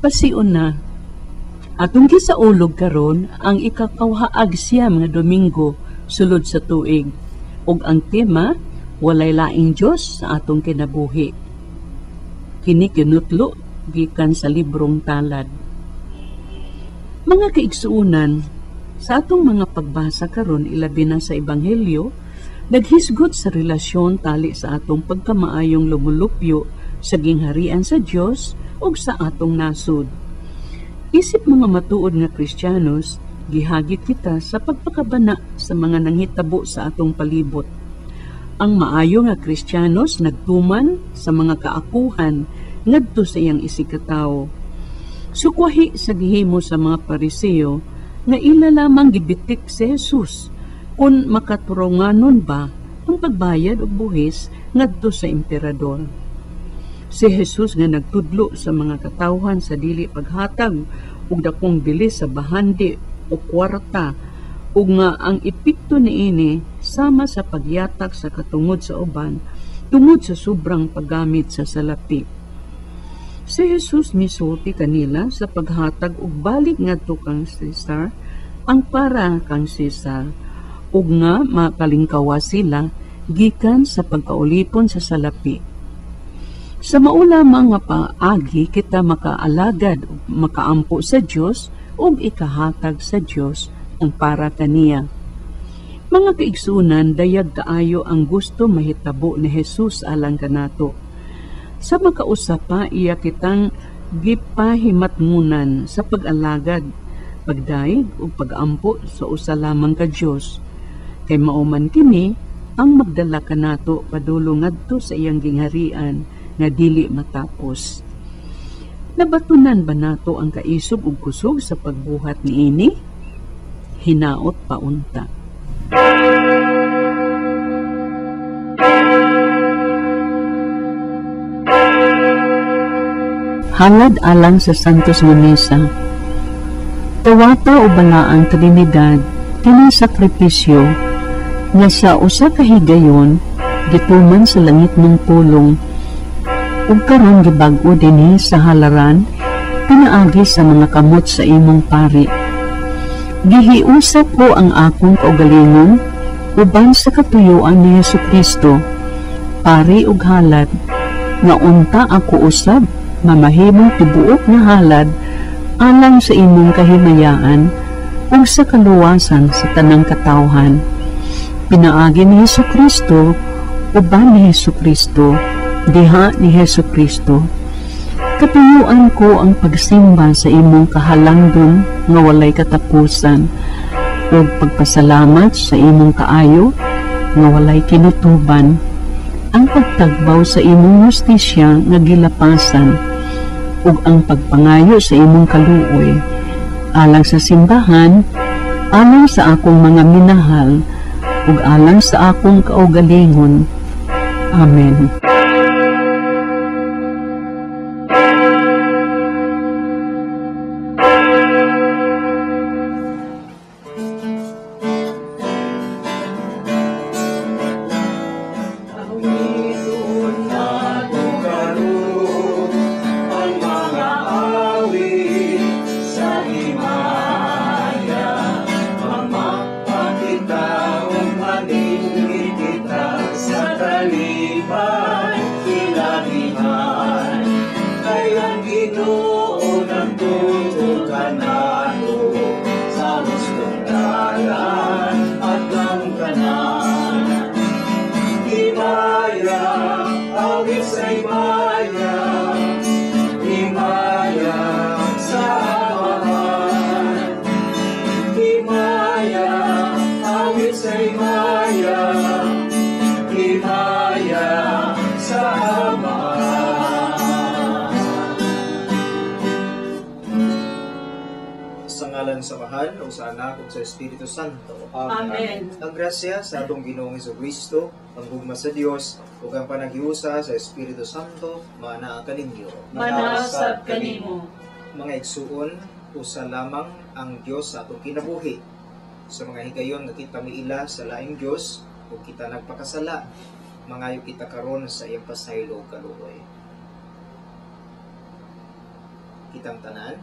Pasiun na. Atong gisaulog karon ang ikakawhaag 9 nga Domingo sulod sa tuig ug ang tema walay laing Dios sa atong kinabuhi. Kini kinutlo gikan sa librong Talad. Mga kaigsuonan, sa atong mga pagbasa karon ilabi na sa Ebanghelyo, naghisgot sa relasyon tali sa atong pagkamaayong lumulupyo sa gingharian sa Dios ug sa atong nasud. Isip mga matuod nga Kristiyanos, gihagit kita sa pagpakabana sa mga nanghitabo sa atong palibot. Ang maayo nga Kristiyanos nagtuman sa mga kaakuhan ngadto sa iyang isigkatawo. Sukwahi sa gihimo sa mga Pariseo nga ila lamang gibitik si Jesus kung makaturonganon ba ang pagbayad og buhis ngadto sa emperador. Si Jesus nga nagtudlo sa mga katawhan sa dili paghatag og dakong bilis sa bahandi o kwarta ug nga ang epekto niini sama sa pagyatak sa katungod sa uban tungod sa sobrang paggamit sa salapi. Si Jesus misulti kanila sa paghatag og balik ngadto kang Cesar ang para kang Cesar ug nga makalingkawa sila gikan sa pagkaulipon sa salapi. Sa mao lamang nga paagi kita makaalagad ug makaampo sa Dios ug ikahatag sa Dios ang para kaniya. Mga kaigsunan, dayag kaayo ang gusto mahitabo ni Jesus alang kanato. Sa makausa pa, iya kitang gipahimatngunan sa pag-alagad, pagdaig ug pag-ampo sa usa lamang ka Dios. Kay mao man kini ang magdala kanato padulong ngadto sa iyang gingharian nga dili matapos. Nabatunan ba nato ang kaisog ug kusog sa pagbuhat niini? Hinaot paunta. Halad alang sa Santos nga Misa. Tawata o Balaang Trinidad kining sakripisyo nga sa usa ka higayon gituman sa langit ng pulong ug karon gibag-o dinhi sa halaran pinaagi sa mga kamot sa imong pari. Gihiusa ko ang akong kaugalingon uban sa katuyuan ni Hesukristo, pari ug halad, nga unta ako usab mamahimong tibuok nga halad alang sa imong kahimayaan ug sa kaluwasan sa tanang katawhan. Pinaagi ni Hesukristo, uban ni Hesukristo, diha ni Hesukristo. Katuyuan ko ang pagsimba sa imong kahalangdon nga walay katapusan ug pagpasalamat sa imong kaayo nga walay kinutuban, ang pagtagbaw sa imong hustisya nga gilapasan ug ang pagpangayo sa imong kaluoy alang sa simbahan, alang sa akong mga minahal ug alang sa akong kaugalingon. Amen. Sa Amahan, o sa Anak, o sa Espiritu Santo. Amen. Ang grasya sa atong Ginoong Hesukristo, ang gugma sa Dios, ug ang panaghiusa sa Espiritu Santo, maanaa kaninyo. Manaasab kanimo. Mga igsuon, usa lamang ang Dios sa atong kinabuhi. Sa mga higayon nga kita miila sa laing Dios, ug kita nagpakasala, mangayo kita karon sa iyang pasaylo ug kaluoy. Kitang tanan,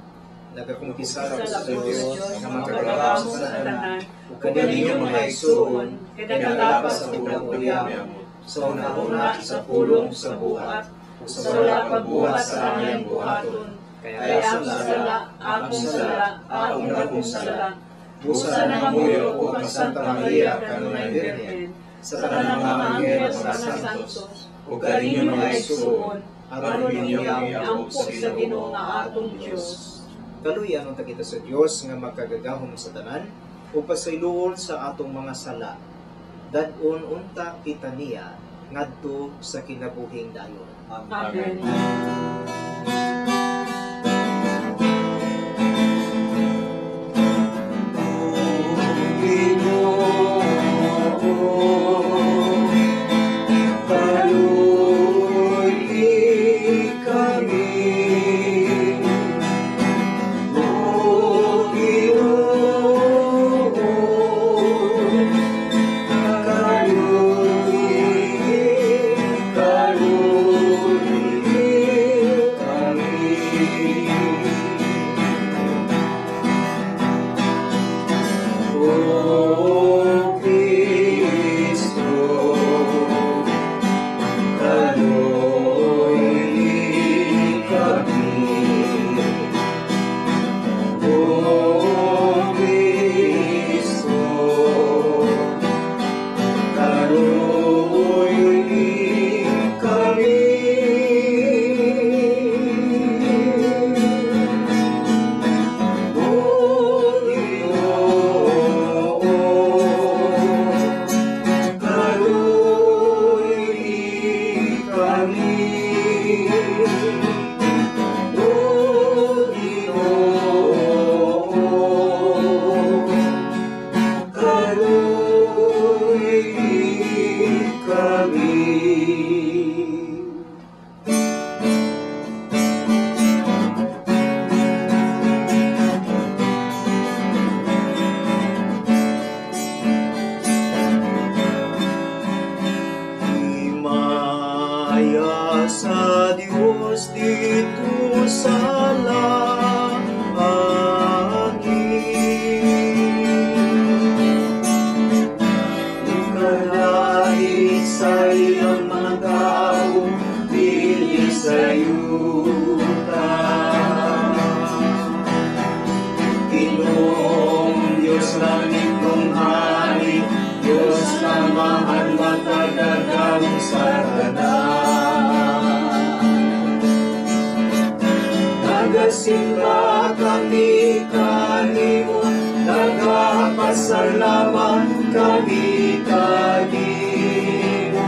nagakumpisal ako Sa sa Diyos Diyos, nga makagagahom makagagahom sa sa tanan, tanan, ug kaninyo mga igsuon, kay nagalapas sa pagkuyamot, sa una-una sa pulong sa buhat, ug sa wala pagbuhat sa aming buhaton, kaya kaya ang sala, akong sala, akong dakong sala. Busa Busa na na manguyo manguyo o ang ang Santa Santa Maria, Maria kanunay kanunay Birhen, Birhen, sa tanang mga anghel at mga santos, ug ug kaninyo kaninyo mga mga igsuon, igsuon, aron aron ninyo ninyo iampo iampo sa Ginoo nga atong Dios. Kaluyan unta kita sa Dios nga makagagahom sa tanan ug pasayloon sa atong mga sala. Dad-on unta kita niya ngadto sa kinabuhing dayon. Amen. Ginoo, kaluy kami. O Ginoo, kaluy, kaluy kami. O Kristo, kaluy kami. O Kristo, kaluy kami. O Ginoo, kaluy kami. O Ginoo, kaluy kami. Himaya sa Dios dito sa langit. Kadahit sa iyang mga tao, dili sa yuta. Ginoong Diyos langit kong hari, Diyos Amahan matagagawang sa tanan. Nagasimba kami kanimo, nagapasalamat kami kanimo.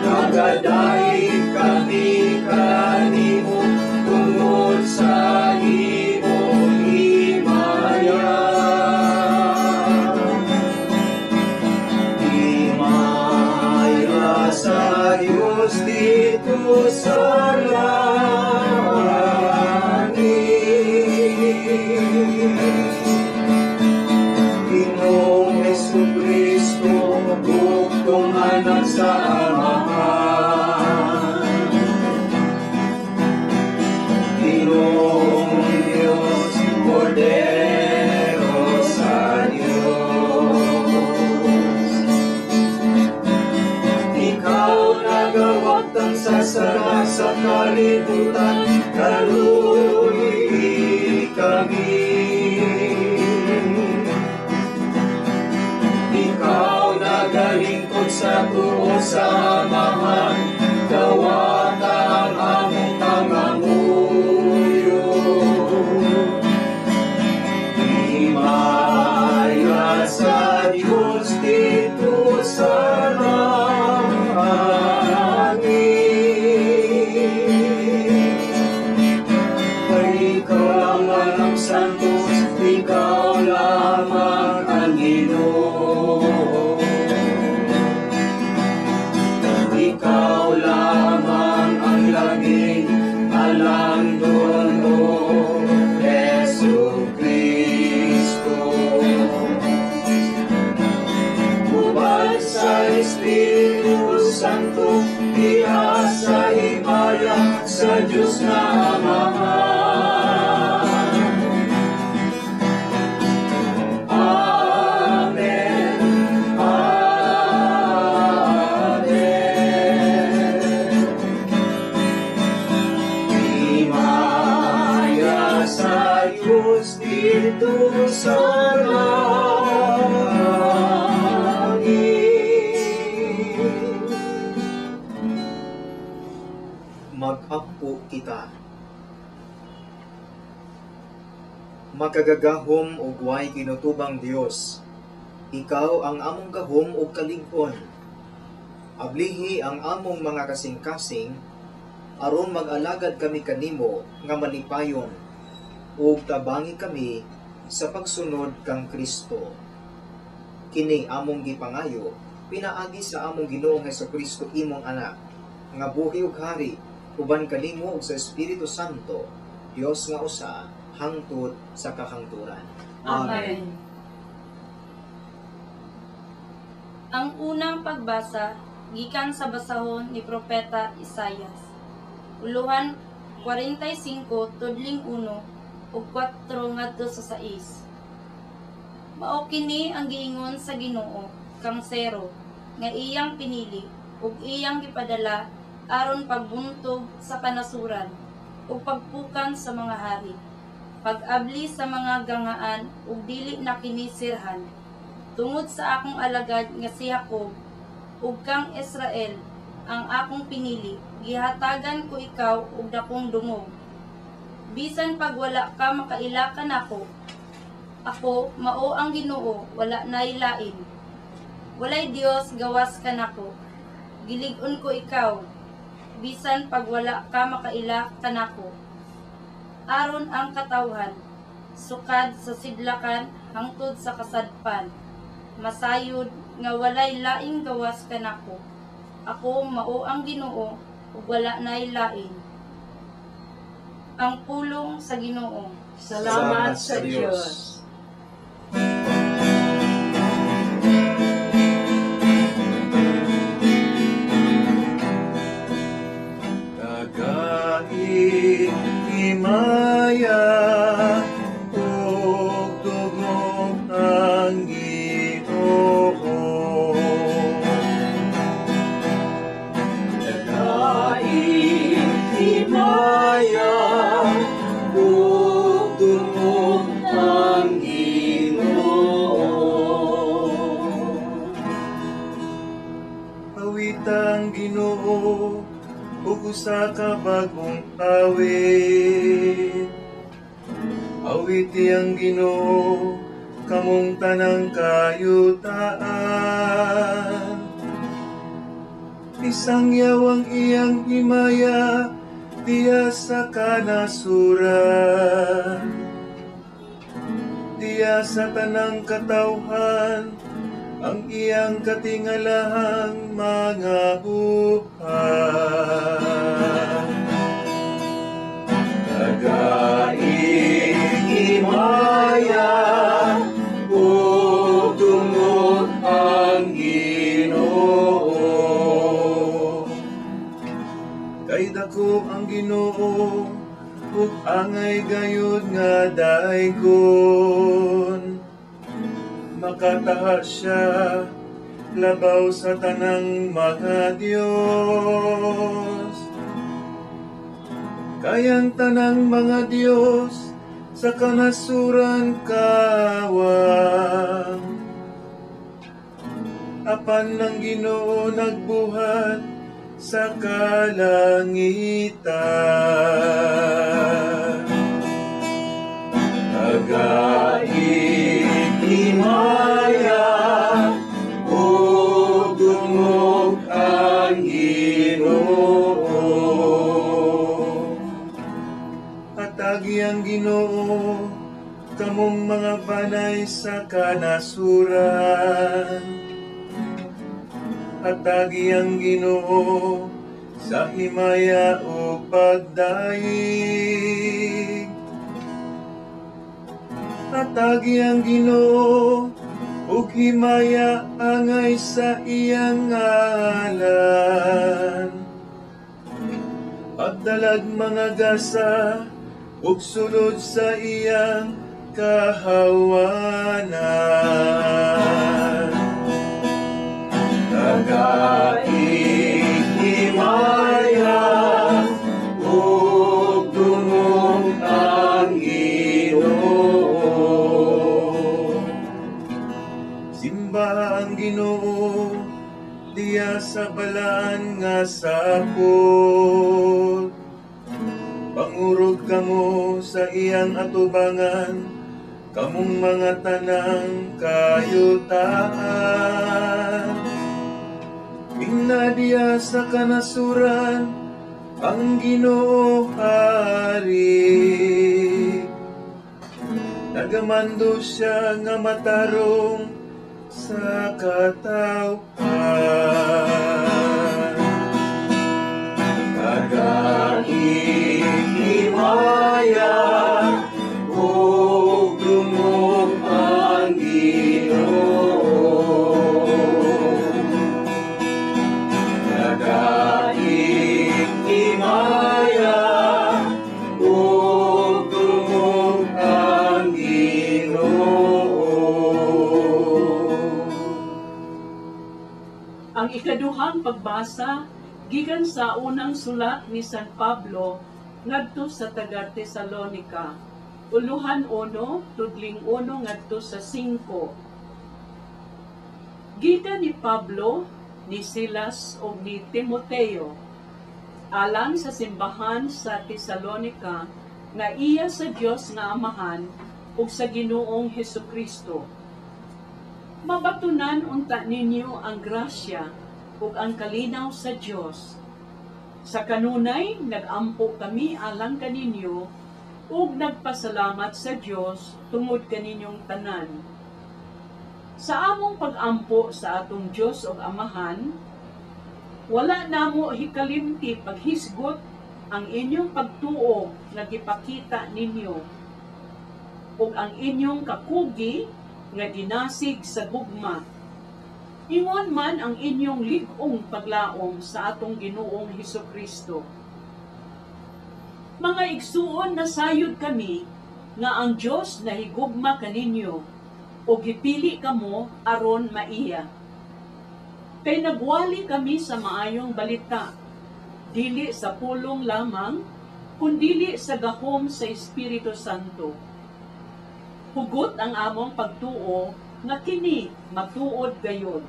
Nagadaig kami kanimo, tungod sa imong himaya. Himaya sa Diyos dito sa langit. Ginoong Hesukristo, buktong anak sa Amahan. Ginoong Diyos, Kordero sa Diyos. Ikaw nagawagtang sa sala sa kalibutan, kaluy kami. Ikaw nagalingkod sa tuo sa Amahan, dawata ang among pangamuyo. Himaya sa Diyos dito sa langit. Kay ikaw lamang ang santos, ikaw lamang ang Ginoo. Ikaw nga Amahan. Amen. Amen. Himaya sa Diyos didto sa langit. Mag-ampo kita. Makagagahom ug way kinutubang Dios, ikaw ang among gahom ug kalig-on. Ablihi ang among mga kasing-kasing aron mag-alagad kami kanimo nga malipayon ug tabangi kami sa pagsunod kang Kristo. Kini among gipangayo pinaagi sa among Ginoong Hesukristo, imong anak, nga buhi ug hari uban kanimo ug sa Espiritu Santo, Dios nga usa, hangtod sa kahangturan. Amen. Ang unang pagbasa gikan sa basahon ni Propeta Isayas. Uluhan 45 tudling 1 ug 4 ngadto sa 6. Mao kini ang giingon sa Ginoo kang Sero nga iyang pinili ug iyang gipadala aron pagbuntog sa kanasuran ug pagpukan sa mga hari, pag-abli sa mga gangaan ug dili na kini sirhan. Tungod sa akong alagad nga si Jacob ug kang Israel ang akong pinili, gihatagan ko ikaw og dakong dungog. Bisan pag wala ka makaila kanako, ako mao ang Ginoo, wala nay lain. Walay Dios gawas kanako. Gilig-on ko ikaw, bisan pag wala ka makaila kanako. Aron ang katawhan, sukad sa sidlakan hangtod sa kasadpan, masayod nga walay laing gawas kanako. Ako mao ang Ginoo ug wala nay lain. Ang pulong sa Ginoo. Salamat sa Dios. Tagait himaya ug dugog ang Ginoo. Tagait himaya ug dungog ang Ginoo. Awitang Ginoo ug usa ka bag-ong awit. Awiti ang Ginoo kamong tanang kayutaan. Isangyaw ang iyang himaya diya sa kanasuran, diya sa tanang katawhan ang iyang katingalahang mga buhat. Tagait himaya ug dungog ang Ginoo. Kay dako ang Ginoo ug angay gayud nga daygon. Makataha siya labaw sa tanang mga Diyos. Kayang tanang mga Diyos sa kanasuran kawang. Apan ng Ginoo nagbuhat sa kalangitan. Tagait himaya ug dungog ang Ginoo. Hatagi ang Ginoo kamong mga banay sa kanasuran. Hatagi ang Ginoo sa himaya ug pagdaig. Hatagi ang Ginoo ug himaya angay sa iyang ngalan. Pagdalag mga gasa ug sulod sa iyang kahawanan. Nagaig himaya ug dungog ang Ginoo. Simba ang Ginoo diya sa balaan nga sakop. Pangurog kamo sa iyang atubangan, kamong mga tanang kayutaan. Ingna diya sa kanasuran ang Ginoo hari. Nagamando siya nga matarong sa katawhan. Nagaig himaya ug dungog ang Ginoo. Nagaig himaya ug dungog ang Ginoo. Ang ikaduhang pagbasa gikan sa unang sulat ni San Pablo ngadto sa taga Tesalonica, uluhan 1, tudling 1 ngadto sa 5. Gikan ni Pablo, ni Silas ug ni Timoteo alang sa simbahan sa Tesalonica nga iya sa Dios nga Amahan ug sa Ginoong Hesukristo. Mabatunan unta ninyo ang grasya ug ang kalinaw sa Dios. Sa kanunay nagampo kami alang kaninyo ug nagpasalamat sa Dios tungod kaninyong tanan. Sa among pagampo sa atong Dios ug Amahan, wala namo hikalimti paghisgot ang inyong pagtuo nga gipakita ninyo ug ang inyong kakugi nga dinasig sa gugma. Ingon man ang inyong lig-ong paglaom sa atong Ginoong Hesukristo. Mga igsuon, nasayod kami nga ang Dios nahigugma kaninyo o gipili kamo aron maiya. Kay nagwali kami sa maayong balita, dili sa pulong lamang, kundili sa gahom sa Espiritu Santo. Hugot ang among pagtuo nga kini matuod gayod.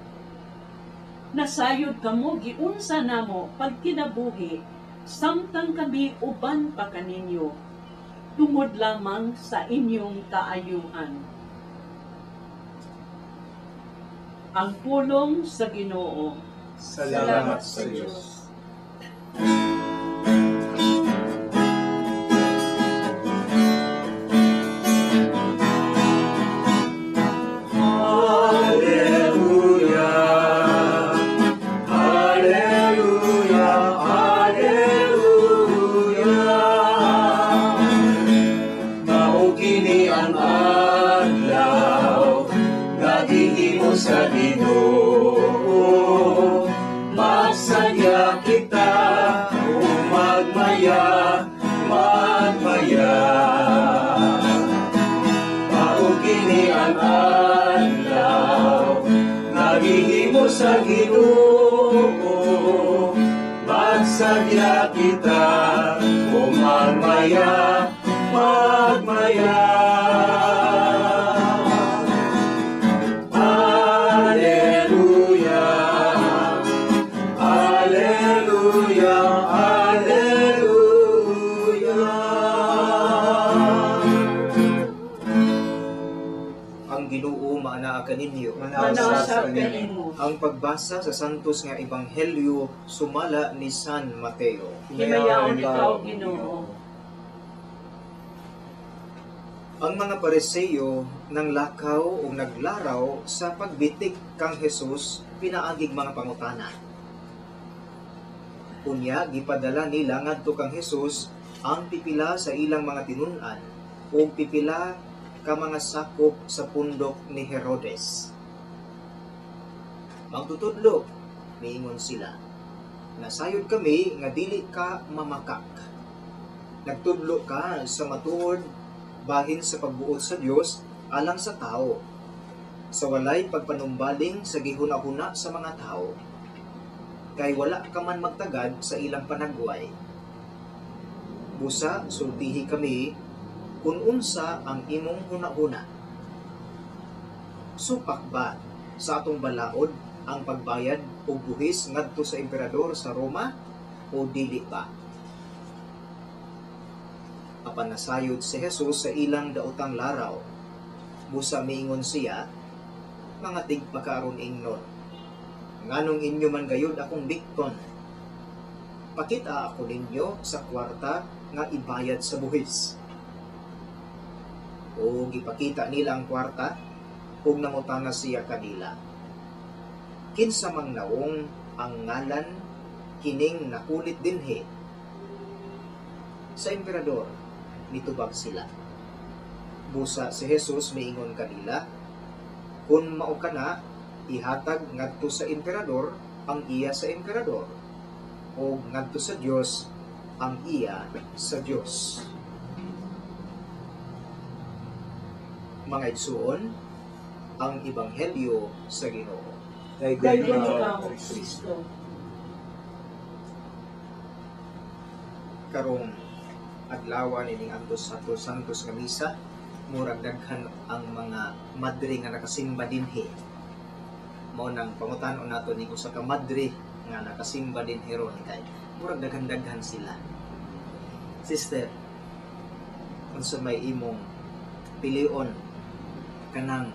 Nasayod kamo giunsa namo pagkinabuhi samtang kami uban pa kaninyo, tungod lamang sa inyong kaayuhan. Ang pulong sa Ginoo. Salamat sa Dios. Alleluia, Alleluia, Alleluia. Mao kini ang adlaw nga gihimo sa Ginoo. Magsaya kita ug magmaya, magmaya. Mao kini ang adlaw nga gihimo sa Ginoo. Magsaya kita ug magmaya, magmaya. Alleluia, Alleluia, Alleluia. Ang Ginoo maanaa kaninyo. Manausap kanimo. Ang pagbasa sa Santos nga Ebanghelyo sumala ni San Mateo. Himayaon ikaw, Ginoo. Ang mga Pariseo nang lakaw o naglaraw sa pagbitik kang Jesus pinaagig mga pangutana. Unya gipadala nila ngadto kang Jesus ang pipila sa ilang mga tinun-an ug pipila ka mga sakop sa pundok ni Herodes. Magtutudlo, miingon sila. Nasayod kami nga dili ka mamakak. Nagtudlo ka sa matuod bahin sa pagbuot sa Dios alang sa tao, sa walay pagpanumbaling sa gihuna-huna sa mga tao, kay wala ka man magtagad sa ilang panagway. Busa sultihi kami kung unsa ang imong hunahuna. Supak ba sa atong balaod ang pagbayad og buhis ngadto sa emperador sa Roma o dili ba? Apan nasayod si Jesus sa ilang daotang laraw. Busa miingon siya, mga tigpakaron ingnon, nganong inyo man gayud akong bikton? Pakita ako ninyo sa kwarta nga ibayad sa buhis. O gipakita nila ang kwarta, ug nangutana siya kanila, kinsa mang naong ang ngalan kining nakulit dinhi? Sa emperador, nitubag sila. Busa si Jesus miingon kanila, kung mao kana, ihatag ngadto sa emperador ang iya sa emperador, o ngadto sa Dios ang iya sa Dios. Mga igsuon, ang ebanghelyo sa Ginoo. Dayon ikaw, Kristo. Karong adlaw nining antos sa Santos nga misa, murag daghan ang mga madre nga nakasimba dinhi. Mao nang pangutan-on nato ning usa ka madre nga nakasimba dinhi ron kay murag daghan-daghan sila. Sister, unsa may imong pilion, kanang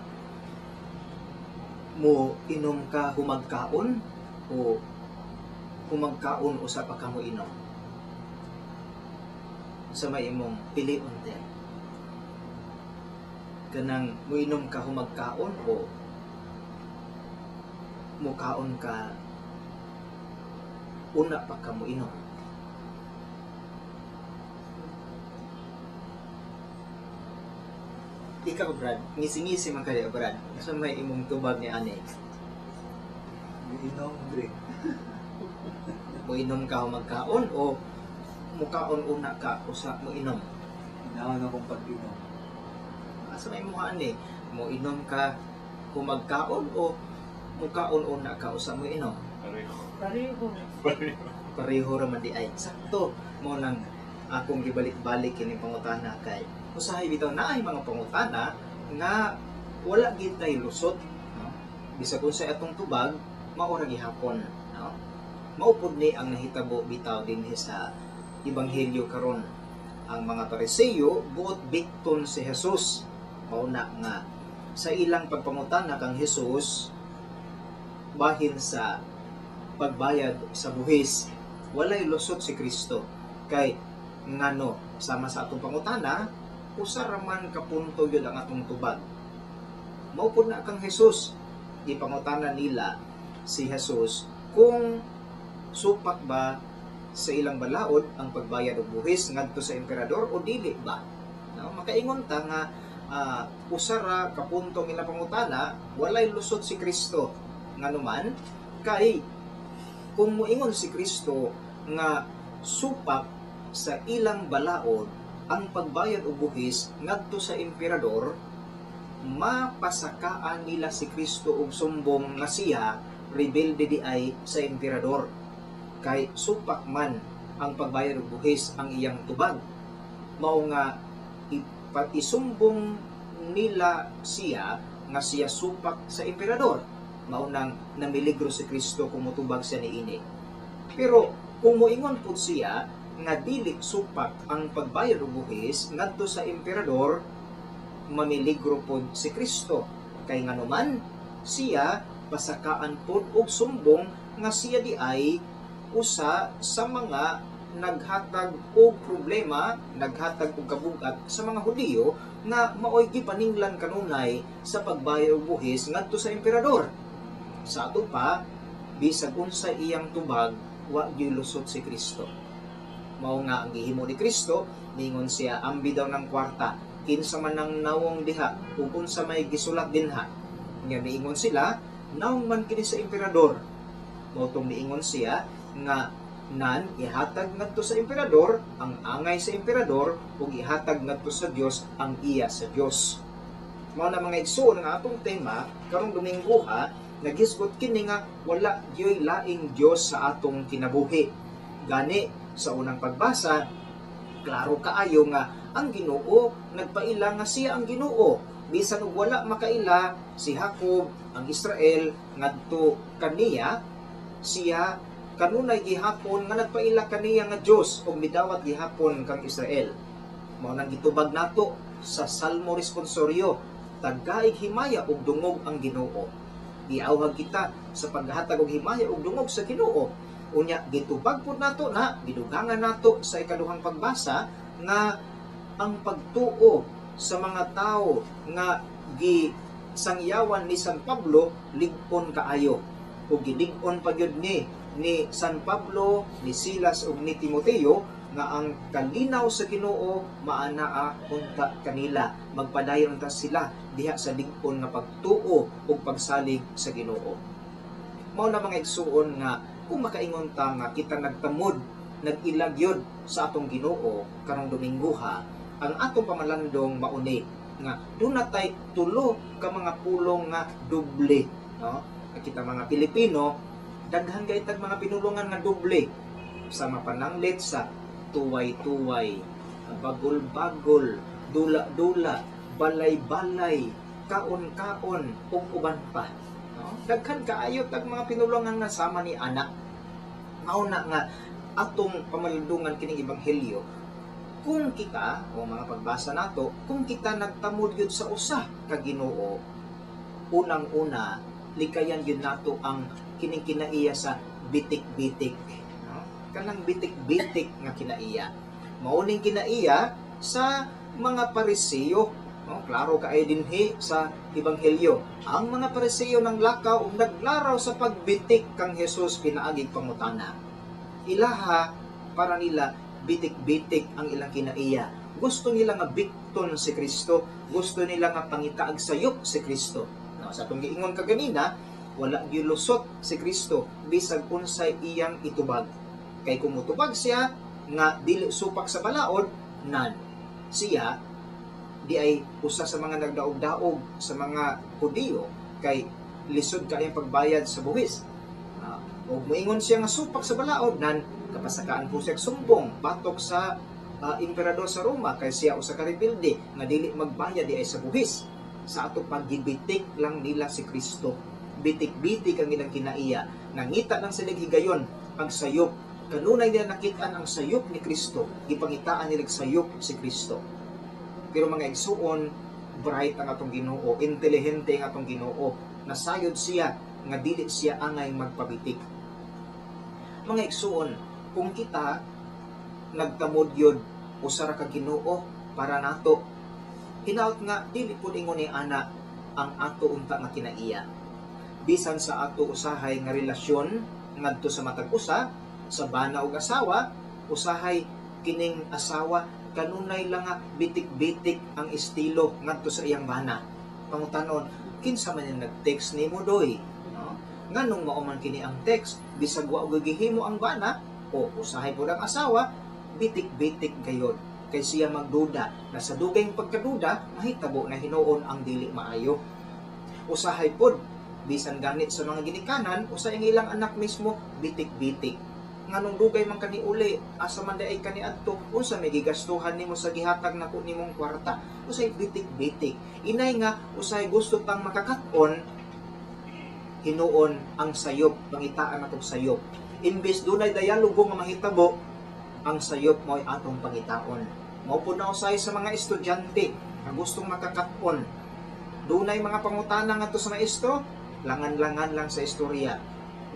mo inom ka humagkaon o humagkaon usa pa ka mo inom? Sa may imong pilion te, kanang mo inom ka humagkaon o mukaon ka una pa ka mo inom? Ikaw, Brad, ngisi-ngisi man kaya, Brad. Sa may imong tubag ni ani? Inom, drink. Mo inom ka magkaon o mukaon una ka usa mo inom? Inaon akong pag-inom. Asa may imong ani? Mo inom ka humagkaon o mukaon una ka usa mo inom? Pareho. Pareho. Pareho. Pareho ra man di ay. Sakto mo nang akong gibalik-balik kini pangutana kay usahay bitaw na ay mga pangutana nga wala gid tay lusot, no? Bisag unsa atong tubag, mao ra gihapon, no? Mao pud ni ang nahitabo bitaw dinhi sa ebanghelyo karon. Ang mga Pariseo buot bikton si Jesus. Mao na nga sa ilang pagpangutana kang Jesus bahin sa pagbayad sa buhis, walay lusot si Kristo. Kay ngano, sama sa atong pangutana, usa ra man ka punto yun ang atong tubag. Mao pud na kang Jesus. Gipangutana nila si Jesus kung supak ba sa ilang balaod ang pagbayad og buhis ngadto sa emperador o dili ba. No, makaingon ta nga usa ra ka punto ang ilang pangutana, walay lusot si Kristo. Nganuman kay kung moingon si Kristo nga supak sa ilang balaod ang pagbayad og buhis ngadto sa emperador, mapasakaan nila si Kristo og sumbong nga siya rebelde di ay sa emperador. Kay supak man ang pagbayad og buhis ang iyang tubag. Mao nga isumbong nila siya nga siya supak sa emperador. Mao nang namiligro si Kristo kung motubag siya niini. Pero kung moingon pud siya nga dili supak ang pagbayad og buhis ngadto sa emperador, mamiligro pod si Kristo. Kay nganuman siya pasakaan pod og sumbong nga siya di ay usa sa mga naghatag og problema, naghatag og kabugat sa mga Hudiyo nga maoy gipaninglan kanunay sa pagbayad og buhis ngadto sa emperador. Sa ato pa, bisag unsa iyang tubag, wa gyud lusot si Kristo. Mao nga ang gihimo ni Kristo, ningon siya ambi daw ng kwarta, kinsa man ang nawong diha ug unsa may gisulat dinha. Nga miingon sila, nawong man kini sa emperador. Mao tong miingon siya, nga nan ihatag ngadto sa emperador ang angay sa emperador ug ihatag ngadto sa Dios ang iya sa Dios. Mao na, mga igsoon, nga atong tema karong Domingo ha, nagisgot kini nga wala gyoy laing Dios sa atong kinabuhi. Gani sa unang pagbasa, klaro kaayo nga ang Ginoo nagpaila nga siya ang Ginoo bisan og wala makaila si Jacob, ang Israel, ngadto kaniya. Siya kanunay gihapon nga nagpaila kaniya nga Dios ug midawat gihapon kang Israel. Mao nang gitubag nato sa Salmo Responsorio, "Tagaig himaya ug dungog ang Ginoo." Giawhag kita sa paghatag og himaya ug dungog sa Ginoo. Unya gitubag pud nato na gidugangan nato sa ikaduhang pagbasa nga ang pagtuo sa mga tawo nga gi sangyawan ni San Pablo lig-on kaayo, ug gilig-on pa gyud ni San Pablo, ni Silas ug ni Timoteo nga ang kalinaw sa Ginoo maanaa unta kanila. Magpadayon unta sila diha sa lig-on nga pagtuo ug pagsalig sa Ginoo. Mao na, mga igsuon, nga kung makaingon ta nga kita nagtamod, nag-ila gyud sa atong Ginoo karong Domingo ha, ang atong pamalandong mauni nga duna tay tulo ka mga pulong nga doble, no? Kita mga Pilipino, daghan kay tag mga pinulungan nga doble, sa mapananglit sa tuway-tuway, bagol-bagol, dula-dula, balay-balay, kaon-kaon, ug uban pa, no? Daghan kaayo tag mga pinulungan nga sama ni ana. Mao na nga atong pamalandungan kining ebanghelyo, kung kita o mga pagbasa nato, kung kita nagtamod yun sa usa ka Ginoo, unang-una likayan yun nato ang kining kinaiya sa bitik-bitik, no? Kanang bitik-bitik nga kinaiya, mauning kinaiya sa mga Pariseo, no? Klaro kaayo dinhi sa ebanghelyo, ang mga Pariseo nang lakaw ug naglaraw sa pagbitik kang Jesus pinaagig pangutana. Ilaha, para nila bitik-bitik ang ilang kinaiya. Gusto nila nga bikton si Kristo, gusto nila nga pangitaag sayop si Kristo. No, sa atong giingon kaganina, wala gilusot si Kristo bisag unsay iyang itubag. Kay kung mutubag siya nga dili supak sa balaod, nan siya di ay usa sa mga nagdaog-daog sa mga Hudiyo kay lisod kayong pagbayad sa buwis. Og moingon siya nga supak sa balaod, nan kapasakaan po siya sumbong batok sa emperador sa Roma kay siya usa ka rebelde nga dili magbayad di ay sa buhis. Sa ato paggibitik lang nila si Kristo. Bitik-bitik ang ilang kinaiya. Nangita lang sila higayon ang sayop. Kanunay nila nakitaan ang sayop ni Kristo. Gipangitaan nila sayop si Kristo. Pero mga igsuon, bright ang atong Ginoo, intelihente ang atong Ginoo. Nasayod siya nga dili siya angay magpabitik. Mga igsuon, kung kita nagtamod yun usa ra ka Ginoo para nato, hinaut nga dili pud ingon ni ana ang ato unta nga kinaiya. Bisan sa ato usahay nga relasyon ngadto sa matag usa, sa bana ug asawa, usahay kining asawa kanunay lang nga bitik-bitik ang estilo ngadto sa iyang bana. Pangutanon, "Kinsa man yung nag-text nimo doy?" No? Nganong mao man kini ang text, bisag wa og gihimo ang bana o usahay pud ang asawa, bitik-bitik gayod kay siya magduda na sa dugayng pagkaduda mahitabo na hinuon ang dili maayo. Usahay pod bisan ganit sa mga ginikanan, usay ang ilang anak mismo bitik-bitik. "Nganong dugay man kani uli? Asa man diay kani adto? Unsa may gigastuhan nimo sa gihatag nako nimong kwarta?" Usay bitik-bitik. Inay nga usay gusto tang makakat-on hinuon ang sayop, pangitaan atong sayop. Imbes dunay dialogo nga mahitabo, ang sayop mo'y atong pangitaon. Mao pud na usay sa mga estudyante nga gustong makakat-on. Dunay mga pangutana ngadto sa maestro, langan-langan lang sa istorya.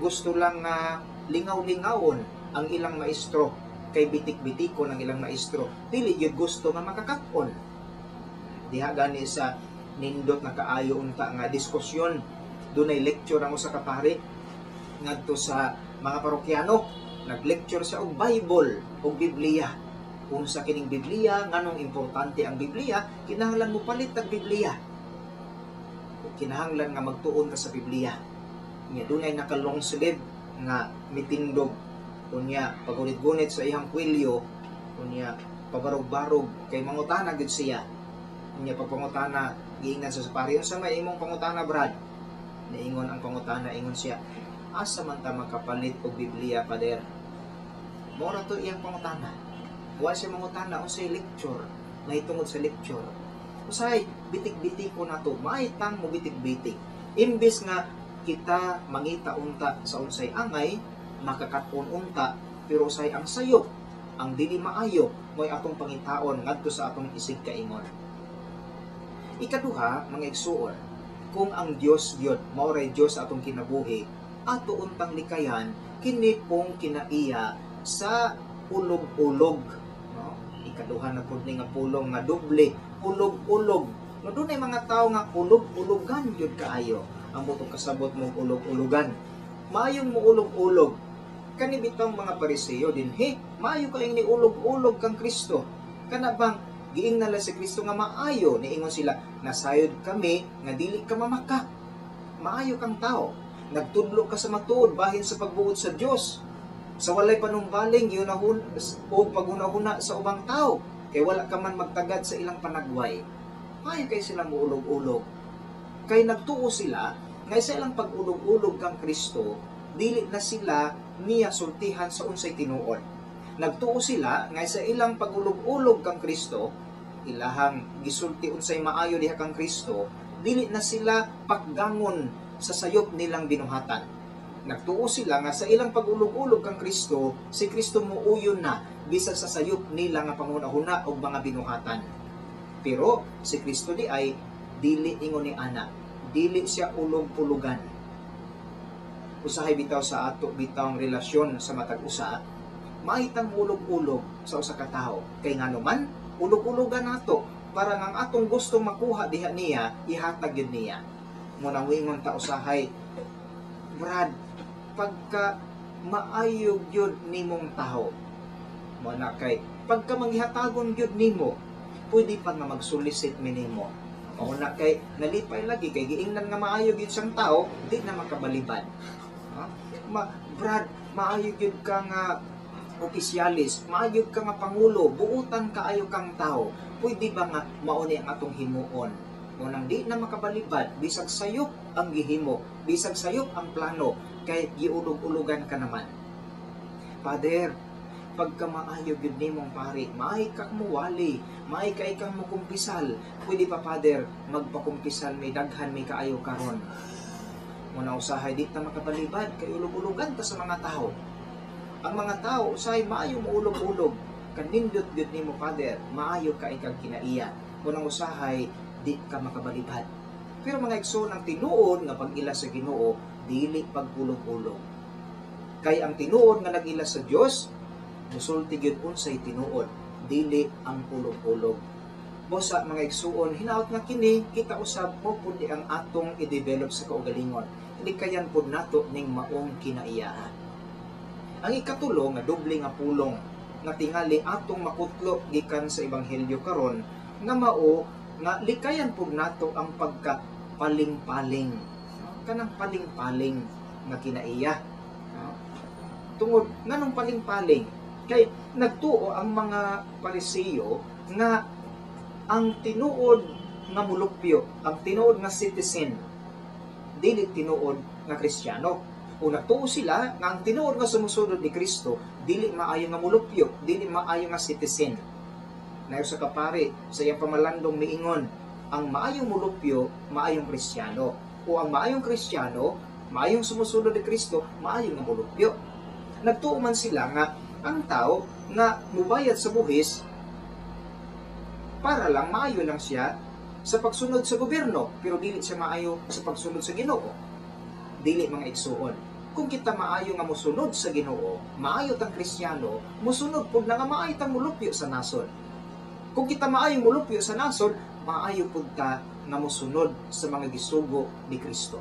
Gusto lang nga lingaw-lingawon ang ilang maestro kay bitik-bitikon ang ilang maestro. Dili gyud gusto nga makakat-on. Diha gani sa nindot na kaayo unta nga diskusyon, dunay lecture ang usa ka pari ngadto sa mga parokyano. Nag-lecture siya og Bible og Biblia. Unsa kining Biblia, nganong importante ang Biblia, kinahanglan mo palit og Biblia. Kinahanglan nga magtuon ka sa Biblia. Nya dunay naka long sleeve nga mitindog. Unya pagunit-gunit sa iyang kwilyo, unya pabarog-barog kay mangutana gyud siya. Unya pagpangutana, giingnan sa pari, "Unsa may imong pangutana, Brad?" Niingon ang pangutana, ingon siya, "Asa man ta makapalit og Biblia, Pader?" Mao ra to iyang pangutana. Wa siya mangutana unsay lecture, mahitungod sa lecture. Usay bitik-bitik ko nato, maitang mo bitik-bitik. Imbes nga kita mangita unta sa unsay angay, makakaton unta, pero usay ang sayop, ang dili maayo, mo'y atong pangitaon ngadto sa atong isig kaingon. Ikaduha, mga igsuon, kung ang Dios gyud mao ray Dios sa atong kinabuhi, ato untang likayan kini pong kinaiya sa ulog-ulog, no? Ikaduha na pud ni nga pulong nga doble, ulog-ulog. No, dunay mga tawo nga ulog-ulogan gyud kaayo. Ang butong kasabot mong ulog-ulogan. Maayong muulog-ulog. Kani bitong mga Pariseo dinhi, maayo kayong ni ulog-ulog kang Kristo. Kana bang giingnan lang si Kristo nga maayo, niingon sila, "Nasayod kami nga dili ka mamaka. Maayo kang tao. Nagtudlo ka sa matuod bahin sa pagbuot sa Dios. Sa walay panumbaling giunahon o paghunahuna sa ubang tao, kay wala ka man magtagad sa ilang panagway." Maayo kay sila muulog-ulog. Kay nagtuo sila nga sa ilang pag-ulog-ulog kang Kristo, dili na sila niya sultihan sa unsay tinuod. Nagtuo sila nga sa ilang pag-ulog-ulog kang Kristo, ilahang gisulti unsay maayo diha kang Kristo, dili na sila pakgangon sa sayop nilang binuhatan. Nagtuo sila nga sa ilang pag-ulog-ulog kang Kristo, si Kristo muuyon na bisan sa sayop nila nga panghuna-huna og mga binuhatan. Pero si Kristo di ay dili ingon ni ana, dili siya ulog-ulugan. Usahay bitaw sa ato bitawng relasyon sa matag usa, maitang ulog-ulog sa usa ka tawo. Kay ngano man ulog-ulugan nato para nga ang atong gustong makuha diha niya, ihatag yun niya. Munang wingon ta usahay, "Brad, pagka maayo gyud nimong taho." Mo na kay pagka manghihatagon gyud nimo, pwede pa nga magsolicit mi nimo. Mao na kay nalipay lagi kay giingnan nga maayo gyud siyang tao, di na makabalibad. Ha? Ma, "Brad, maayo gyud ka nga opisyalis, maayo ka nga pangulo, buutan kaayo kang tao. Pwede ba nga mao ni ang atong himuon?" Mo nang di na makabalibad, bisag sayop ang gihimo, bisag sayop ang plano, kay giulog-ulugan ka naman. "Father, pagka maayo gyud nimong pari, maay kang muwali, maay kay kang mukumpisal. Pwede pa, Father, magpakumpisal may daghan may kaayo karon?" Muna usahay di ta makabalibad kay ulog-ulugan ta sa mga tao. Ang mga tao usahay maayo muulog-ulog. "Kanindot gyud nimo, Father, maayo ka ikang kinaiya." Munang usahay di ka makabalibad. Pero mga igsoon, ang tinuod nga pag-ila sa Ginoo dili pag-ulog-ulog. Kay ang tinuod nga nag-ila sa Dios, musulti gyud unsay tinuod, dili ang ulog-ulog. Busa mga igsuon, hinaot nga kini kita usab mo pud ni ang atong i-develop sa kaugalingon. Likayan pud nato ning maong kinaiyahan. Ang ikatulo nga doble nga pulong nga tingali atong makutlo gikan sa ebanghelyo karon nga mao nga likayan pud nato ang pagka paling-paling. Kanang paling-paling nga kinaiya. Tungod nganong paling-paling? Kay nagtuo ang mga Pariseo nga ang tinuod nga mulupyo, ang tinuod nga citizen, dili tinuod nga Kristiyano. O nagtuo sila nga ang tinuod nga sumusunod ni Kristo, dili maayo nga mulupyo, dili maayo nga citizen. Nayo sa kapare, sa iyang pamalandong miingon, ang maayong mulupyo, maayong Kristiyano. O ang maayong Kristiyano, maayong sumusunod ni Kristo, maayong nga mulupyo. Nagtuo man sila nga ang tao nga mubayad sa buhis para lang maayo lang siya sa pagsunod sa gobyerno, pero dili siya maayo sa pagsunod sa Ginoo. Dili, mga igsuon. Kung kita maayo nga mosunod sa Ginoo, maayo tang Kristiyano, mosunod pud na nga maayo tang mulupyo sa nasod. Kung kita maayo mulupyo sa nasod, maayo pud ta nga mosunod sa mga gisugo ni Kristo.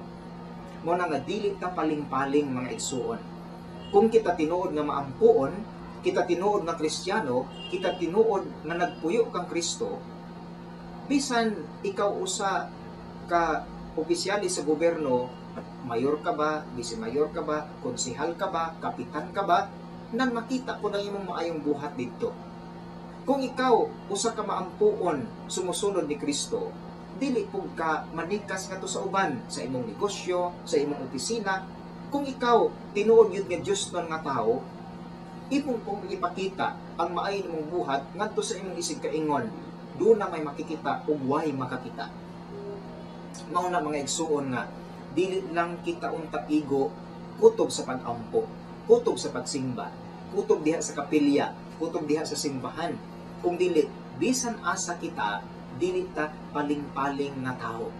Mo na nga dili ta paling-paling, mga igsuon. Kung kita tinuod nga maampuon, kita tinuod nga Kristiyano, kita tinuod nga nagpuyo kang Kristo, bisan ikaw usa ka opisyalis sa gobyerno, mayor ka ba, vice mayor ka ba, konsehal ka ba, kapitan ka ba, Nan makita po ng imong maayong buhat didto. Kung ikaw usa ka maampuon sumusunod ni Kristo, dili pug ka manikas ngadto sa uban, sa imong negosyo, sa imong opisina. Kung ikaw tinuod gyud nga Dios nun nga tawo, imong pong ipakita ang maayo nimong buhat ngadto sa imong isig kaingon. Doon na may makikita ug way makakita. Mao na, mga igsuon, nga dili lang kita unta igo kutob sa pag-ampo, kutob sa pagsimba, kutob diha sa kapilya, kutob diha sa simbahan. Kung dili, bisan asa kita, dili ta paling-paling nga tao.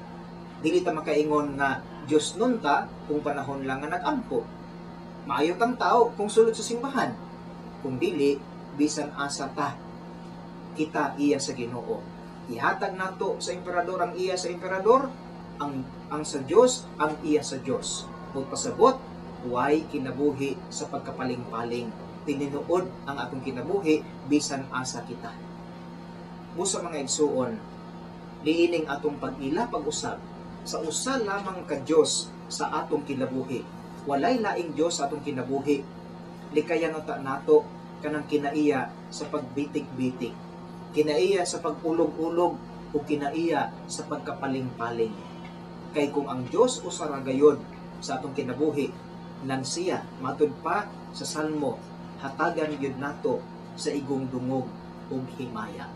Dili ta makaingon nga Diyos nun ta kung panahon lang nga nag-ampo. Maayo tang tao kung sulod sa simbahan. Kung dili, bisan asa ta, kita iya sa Ginoo. Ihatag nato sa emperador ang iya sa emperador, ang sa Dios ang iya sa Dios. Ug pasabot, way kinabuhi sa pagkapaling-paling. Tinuod ang atong kinabuhi bisan asa kita. Busa, mga igsuon, niining atong pag-ila pag-usab sa usa lamang ka Dios sa atong kinabuhi. Walay laing Dios sa atong kinabuhi. Likayan unta nato kanang kinaiya sa pagbitik-bitik, kinaiya sa pag-ulog-ulog, o kinaiya sa pagkapaling-paling. Kay kung ang Dios usa ra gayod sa atong kinabuhi, nan siya matud pa sa Salmo, hatagan gyud nato sa igong dungog ug himaya.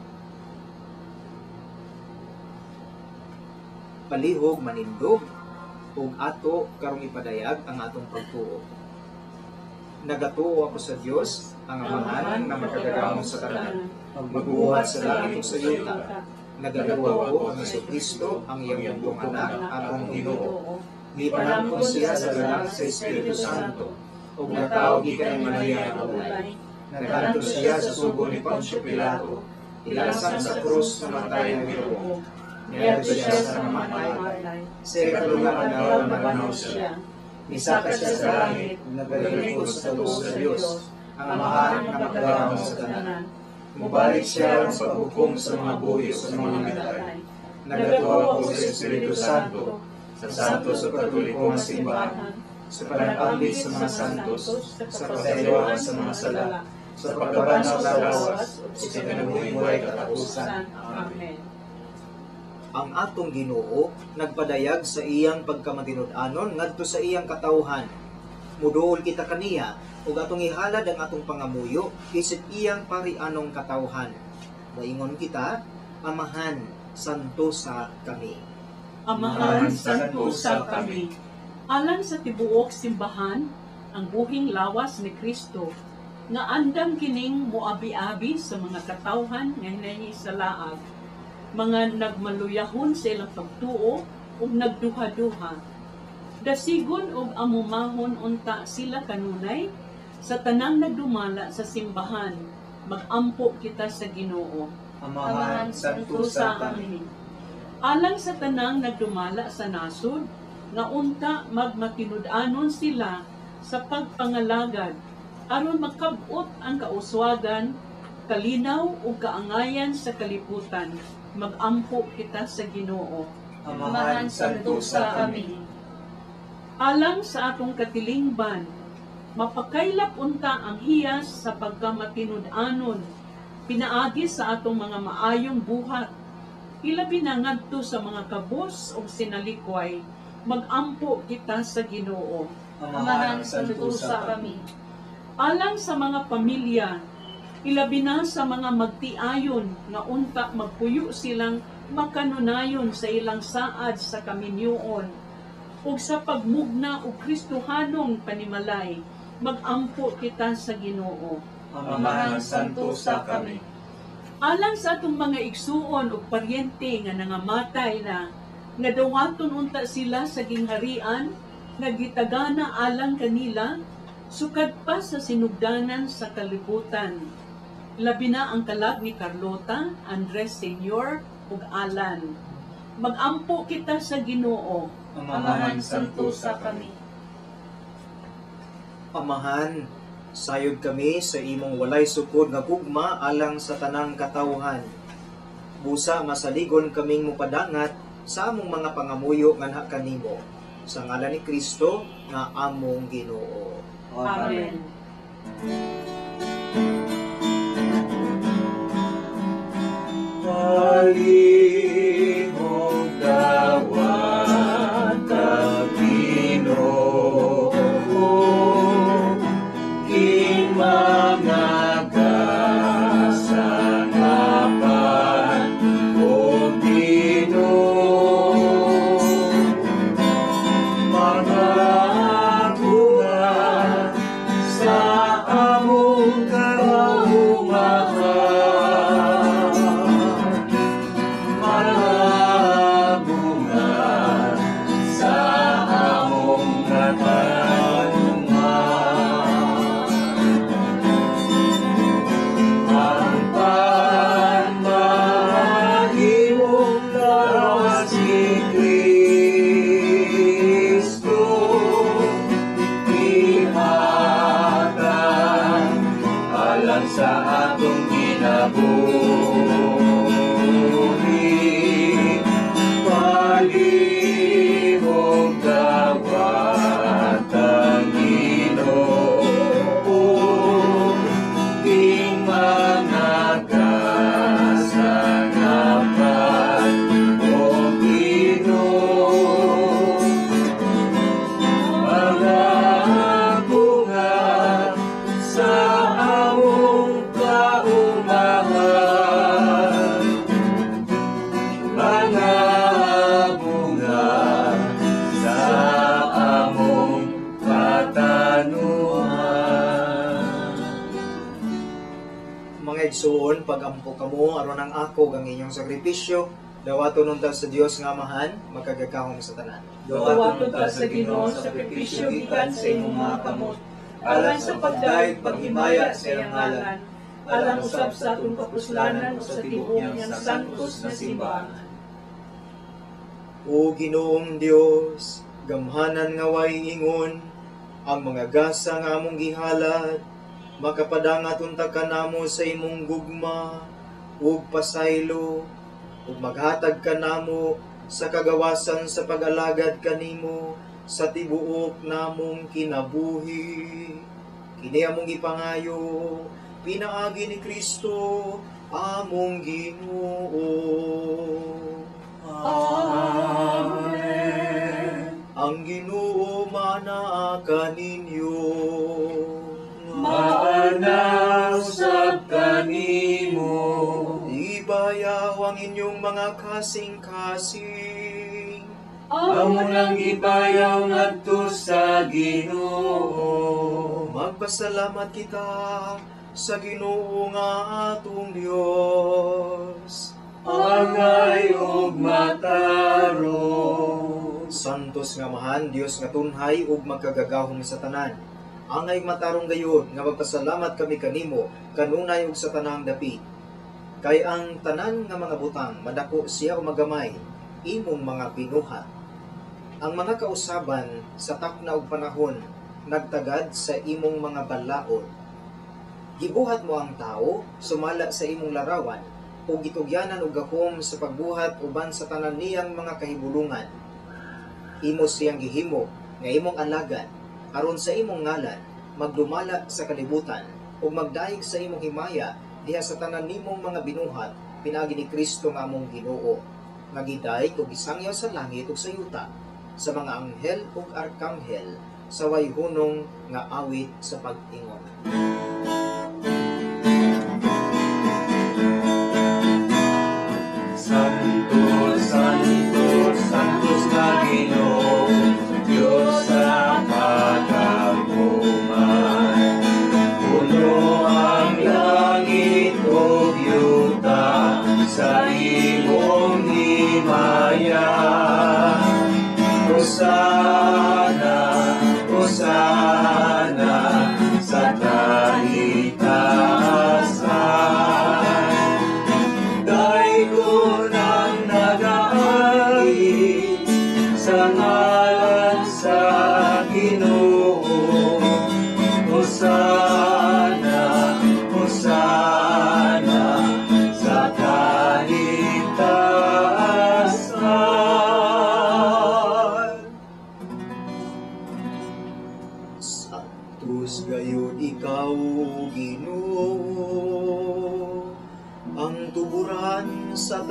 Palihog manindog ug ato karong ipadayag ang atong pagtuo. Nagatuo ako sa Dios, ang Amahan nga makagagahom sa tanan, magbuhat sa langit ug sa yuta. Nagatuo ako nga si Kristo, ang iyang bugtong Anak, atong Ginoo. Gipanangkon siya sa lalang sa Espiritu Santo, ug natawo gikan ni Maria nga ulay. Nagadto siya sa sugo ni Poncio Pilato, ilasan sa krus, namatay, ug gilubong. Niadto siya sa namatay. Sa ikatulo nga adlaw nabanhaw siya. Misaka siya sa langit, nagalikod sa tuo sa Dios, ang Amahan nga makagagahom sa tanan. Mubalik siya aron paghukom sa mga buhi ug sa mga namatay. Nagatuo ako sa Espiritu Santo, sa Santo sa Katoliko nga simbahan, sa panag-ambit sa mga santos, sa kapasayloan sa mga sala, sa pagkabanhaw sa lawas, ug sa kinabuhing walay katapusan. Amen. Ang atong Ginoo nagpadayag sa iyang pagkamatinud-anon ngadto sa iyang katawhan. Muduol kita kaniya ug atong ihalad ang atong pangamuyo isip iyang parianong katawhan. Moingon kita, Amahan, santosa kami. Amahan, santosa kami. Alang sa tibuok simbahan, ang buhing lawas ni Kristo, nga andam kining moabi-abi sa mga katawhan nga hinahi sa laag, mga nagmaluyahon sa ilang pagtuo ug nagduha-duha. Dasigon ug amumahon unta sila kanunay sa tanang nagdumala sa simbahan. Magampo kita sa Ginoo. Amahan, santosa kami. Alang sa tanang nagdumala sa nasod, nga unta magmatinud-anon sila sa pagpangalagad, aron makab-ot ang kauswagan, kalinaw ug kaangayan sa kalibutan. Magampo kita sa Ginoo. Amahan, santosa kami. Alang sa atong katilingban, mapakaylap unta ang hiyas sa pagkamatinud-anon, pinaagi sa atong mga maayong buhat, ilabi na ngadto sa mga kabos ug sinalikway. Magampo kita sa Ginoo. Amahan, santosa kami. Alang sa mga pamilya, ilabi na sa mga magtiayon nga unta magpuyo silang makanunayon sa ilang saad sa kaminyoon ug sa pagmugna og Kristohanong panimalay. Magampo kita sa Ginoo. Amahan, santosa kami. Alang sa atong mga igsuon ug paryente nga nangamatay na, nga dawaton unta sila sa gingharian nga gitagana alang kanila sukad pa sa sinugdanan sa kalibutan. Labi na ang kalag ni Carlota, Andres Senior ug Alan. Magampo kita sa Ginoo. Amahan, santosa kami. Amahan, sayod kami sa imong walay sukod nga gugma alang sa tanang katawhan. Busa masaligon kaming mupadangat sa among mga pangamuyo nganha kanimo. Sa ngalan ni Kristo nga among Ginoo. Amen. Palihog dawat ang Ginoo, king mga kasangapan ug Ginoo. Mga bunga sa among kaumahan, mga bunga sa among katanuman. Ang panmahimong lawas ni Kristo, ihatag alang sa atong kinabuhi. Palihog dawat ang Ginoo, king mga kasangapan ug Ginoo. Mga bunga sa among kaumahan, mga bunga sa among katanuhan. Mga igsuon, pag-ampo kamo aron ang ako ang inyong sakripisyo, dawaton unta sa Dios nga Amahan, makagagahom sa tanan. Dawaton ta sa Ginoo sa sakripisyo gikan sa imong mga kamot, alang sa pagdayeg paghimaya sa iyang ngalan, alang usab sa atong kapuslanan ug sa tibuok niyang santos na simbahan. O Ginoong Dios, gamhanan nga way ingon, ang mga gasa nga among gihalad, makapadangat unta kanamo sa imong gugma ug pasaylo, ug maghatag kanamo sa kagawasan sa pag-alagad kanimo sa tibuok namong kinabuhi. Kini among gipangayo pinaagi ni Kristo among Ginoo. Amen. Ang Ginoo manaa kaninyo. Maana usab kanimo. Ibayaw ang inyong mga kasing-kasing. Amo nang gibayaw ngadto sa Ginoo. Magpasalamat kita sa Ginoo nga atong Dios. Angay ug matarong. Santos nga Amahan, Dios nga tunhay ug magkagagahom sa tanan. Angay matarong gayud nga magpasalamat kami kanimo kanunay ug sa tanang dapit. Kay ang tanan nga mga butang madako siya o magamay imong mga binuhat. Ang mga kausaban sa takna ug panahon nagtagad sa imong mga balaod. Gibuhat mo ang tao sumala sa imong larawan ug gitugyanan og gahom sa pagbuhat uban sa tanan niyang mga kahibulungan. Imo siyang gihimo nga imong alagad aron sa imong ngalan magdumala sa kalibutan ug magdayeg sa imong himaya diha sa tanan nimong mga binuhat pinaagi ni Kristo nga among Ginoo, nga gidayeg ug gisangyaw sa langit ug sa yuta sa mga anghel ug arkanghel sa way hunong nga awit sa pag-ingon. Santo, Santo, Santos na Ginoo, Diyos sa kagahuman. Puno ang langit ug yuta sa imong himaya. Hosana, Hosana sa kahitasan. Daygon ang nagaagi sa ngalan sa Ginoo. Hosana, Hosana sa kahitasan. Sa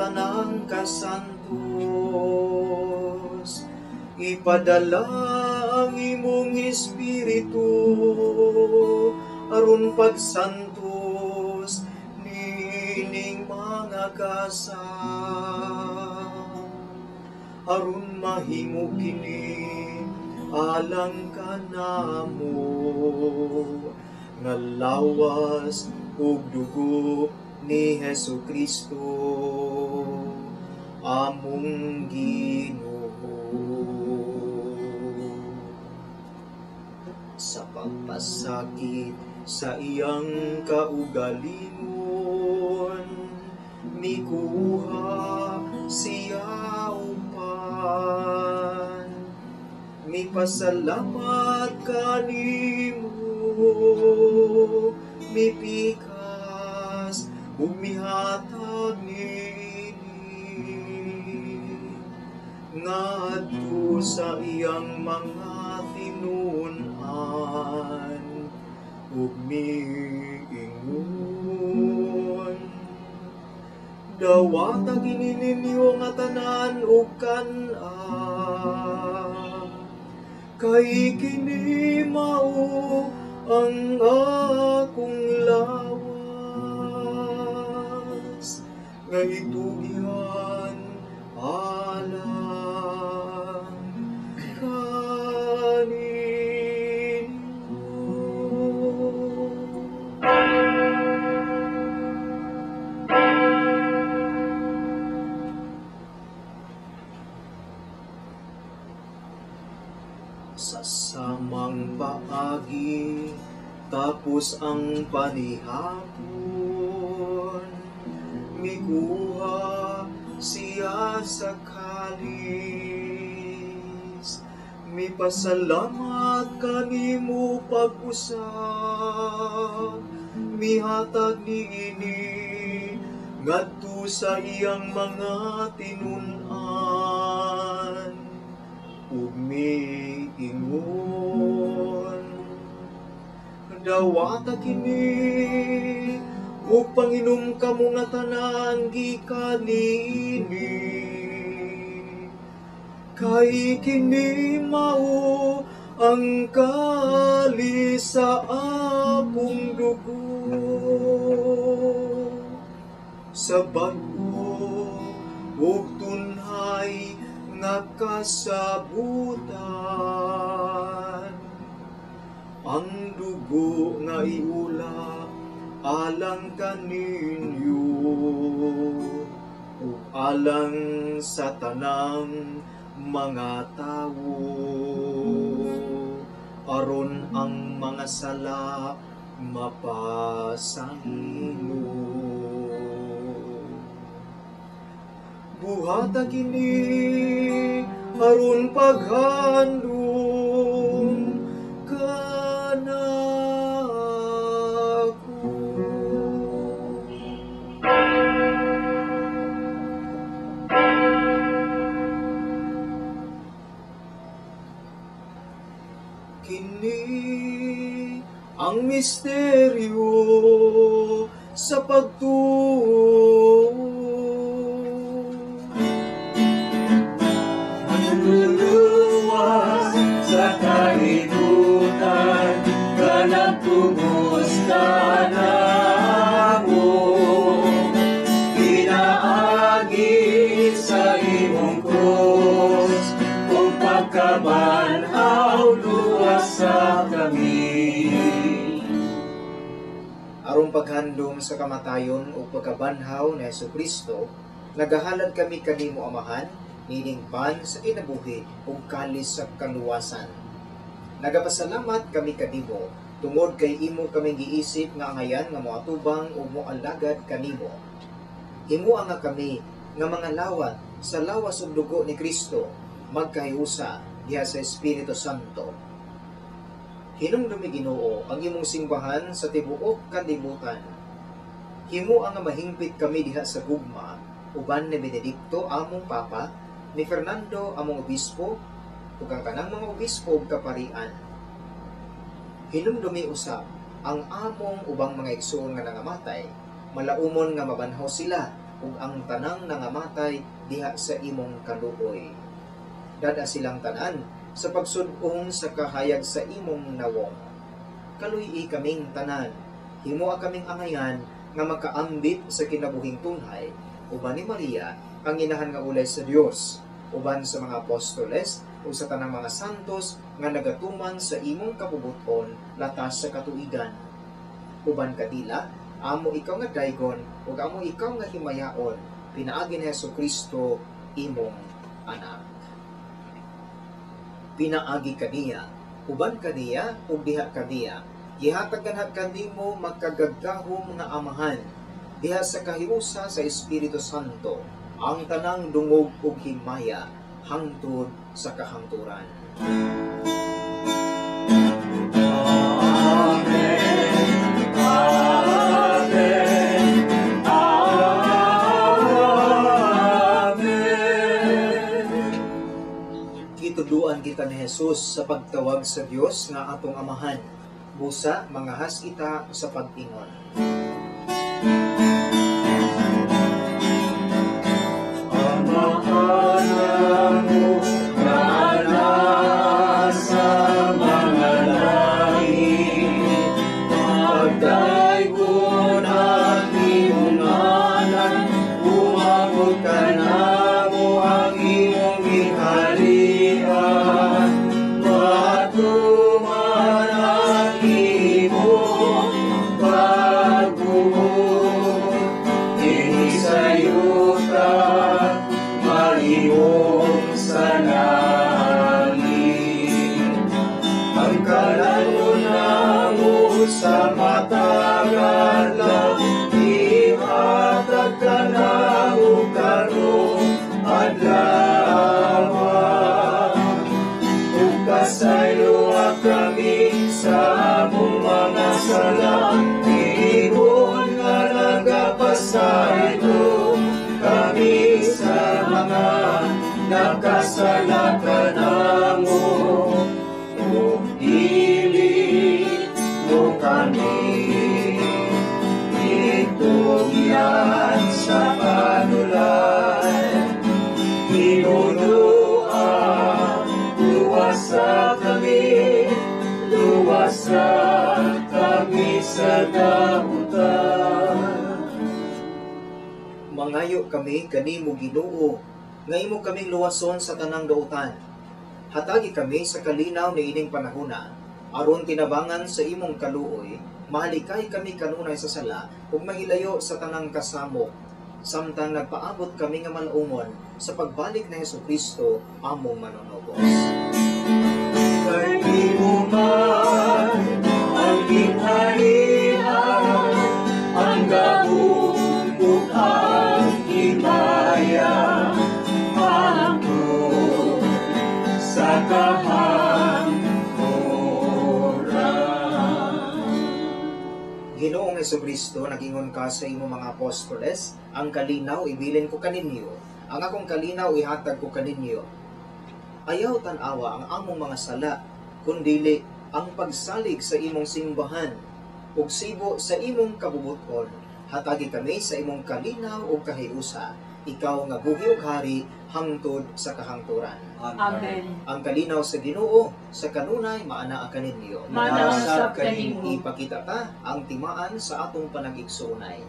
tanang kasantos. Ipadala ang imong espiritu aron pagsantos nining mga gasa, aron mahimo kini alang kanamo nga lawas ug dugo ni Hesus Kristo among Ginoo. Sa pagpasakit sa iyang kaugalingon, mikuha siya upan mipasalamat kanimo, mipikas ug mihatag niini ngadto sa iyang mga tinun-an ug miingon, dawata kini ninyo nga tanan ug kan-a, kay kini mao ang akong lawas nga itugyan alang kaninyo. Sa samang paagi tapos ang panihapon, mikuha siya sa kalis, mipasalamat kanimo pag-usab, mihatag niini ngadto sa iyang mga tinun-an ug miingon, dawata kini ug panginom kamo nga tanan gikan niini, kay kini mao ang kalis sa akong dugo sa bag-o ug tunhay nga kasabutan. Ang dugo nga iula alang kaninyo ug alang sa tanang mga tawo, aron ang mga sala mapasangilo. Buhata kini aron paghandom kanako. Kini ang misteryo sa pagtuo. Manluluwas sa kalibutan, kanagtubos ka namo. Pinaagi sa imong krus, kung pagkabanhaw luwas sa kami. Aron paghandom sa kamatayon o pagkabanhaw ni Hesukristo, nagahalad kami kanimo Amahan, nining pan sa kinabuhi ug kalis sa kaluwasan. Nagapasalamat kami kanimo tungod kay imo kaming giisip nga angayan nga moatubang ug moalagad kanimo. Himoa nga kami nga mga lawat sa lawas ug dugo ni Kristo magkahiusa diha sa Espiritu Santo. Hinumdumi Ginoo ang imong simbahan sa tibuok kalibutan. Himoa nga mahingpit kami diha sa gugma uban ni Benedicto among Papa, ni Fernando among obispo, ug ang kanang mga obispo ug kaparian. Hinumdumi usab ang among ubang mga igsoon nga nangamatay, malaumon nga mabanhaw sila ug ang tanang nangamatay diha sa imong kaluoy. Dad-a silang tanan sa pagsud-ong sa kahayag sa imong nawong. Kaluy-i kaming tanan, himoa kaming angayan nga makaambit sa kinabuhing tunhay uban ni Maria ang inahan nga ulay sa Dios, uban sa mga apostoles ug sa tanang mga santos nga nagatuman sa imong kabubuton latas sa katuigan. Uban kadila, amo ikaw nga daygon ug amo ikaw nga himayaon pinaagi ni Hesukristo imong anak. Pinaagi kaniya, uban kaniya ug diha kaniya, gihatag kanha kanimo makagagahom nga Amahan diha sa kahiusa sa Espiritu Santo ang tanang dungog ug himaya hangtod sa kahangturan. Amen. Amen. Amen. Gituduan kita ni Jesus sa pagtawag sa Dios nga atong Amahan. Busa mangahas kita sa pag-ingon. Amahan namo nga nasa mga langit, pagdaygon ang imong ngalan, umabot kanamo ang imong gingharian, matuman ang imong pagbuot, dinhi sa yuta mahimong sa langit. Ang kalan-on namo sa matag adlaw, ihatag kanamo karong adlaw. Ug pasayloa kami sa among mga sala, ingon nga nagapasaylo kami sa mga nakasala kanamo. Ug dili mo kami itugyan sa panulay, Ginoo, luwasa kami, luwasa kami sa dautan. Mangayo kami kanimo Ginoo, nga imo kaming luwason sa tanang dautan. Hatagi kami sa kalinaw niining panahona, aron tinabangan sa imong kaluoy, mahalikay kami kanunay sa sala ug mahilayo sa tanang kasamok, samtang nagpaabot kami nga malumon sa pagbalik ni Hesukristo among manunubos. Kay imo man ang gingharian, ang gahom ug ang himaya, hangtod sa kahangturan. Ginoong Hesukristo, nagingon ka sa imong mga apostoles, ang kalinaw ibilin ko kaninyo, ang akong kalinaw ihatag ko kaninyo. Ayaw tan-awa ang among mga sala, kundili ang pagsalig sa imong simbahan, ug sibo sa imong kabubuton. Hatagi kami sa imong kalinaw ug kahiusa, ikaw nga buhi ug hari hangtod sa kahangturan. Amen. Ang kalinaw sa Ginoo sa kanunay maanaa kaninyo. Maanaa sab kanimo. Ipakita ta ang timaan sa atong panagigsuonay.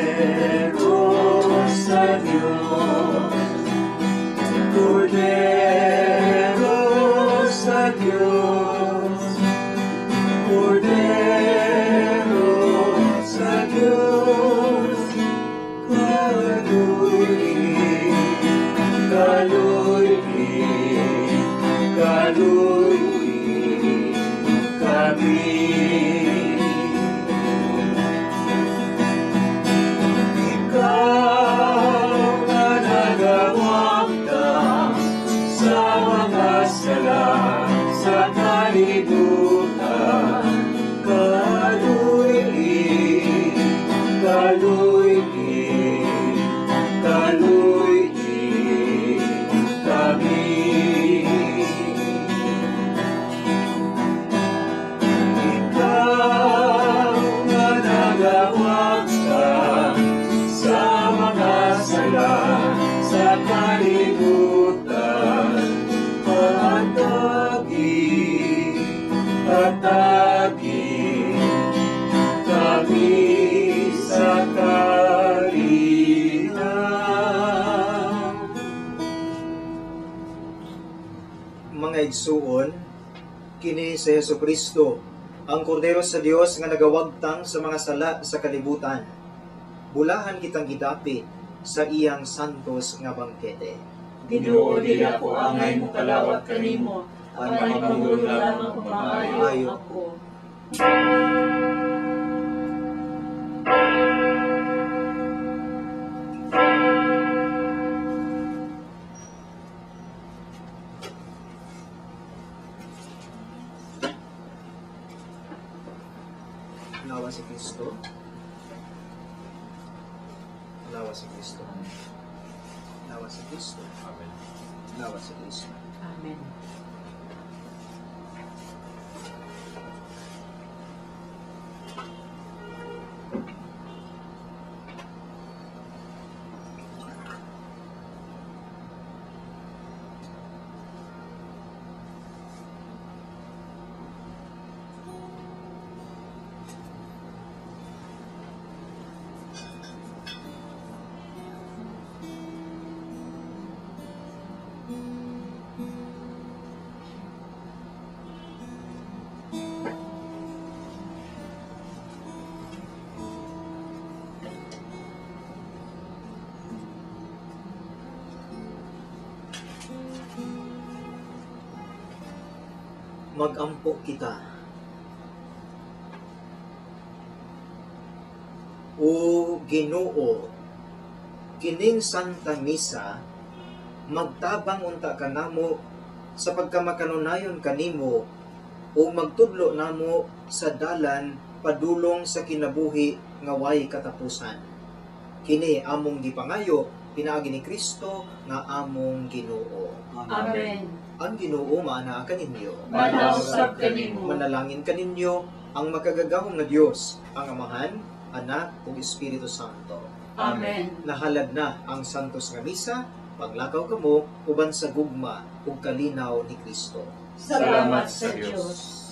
Cordero sa Dios, Cordero sa Dios, Cordero sa Dios, kaluy-i, kaluy-i, kaluy-i kami. Ikaw nga nagawagda sa mga sala sa kalibutan, kaluy-i, kaluy-i, kaluy-i kami. Hatagi kami sa kalinaw. Mga igsuon, kini si Hesukristo, ang Kordero sa Dios nga nagawagtang sa mga sala sa kalibutan. Bulahan kitang gidapit sa iyang santos nga bangkete. Ginoo, dili ako angay mokalawat kanimo, apan ipangulog lamang ug maayo ako. Lawa si Kristo. Lawa si Kristo. Lawa si Kristo. Amen. Lawa si Kristo. Amen. Magampo kita. O Ginoo, kining Santa Misa magtabang unta kanamo sa pagkamakanunayon kanimo o magtudlo namo sa dalan padulong sa kinabuhi nga way katapusan. Kini among gipangayo pinaagi ni Kristo nga among Ginoo. Amen. Ang Ginoo maanaa kaninyo. Manausap kanimo. Manalangin kaninyo ang makagagahom nga Dios, ang Amahan, Anak ug Espiritu Santo. Amen. Nahalad na ang santos nga misa, paglakaw kamo uban sa gugma ug kalinaw ni Kristo. Salamat sa Dios.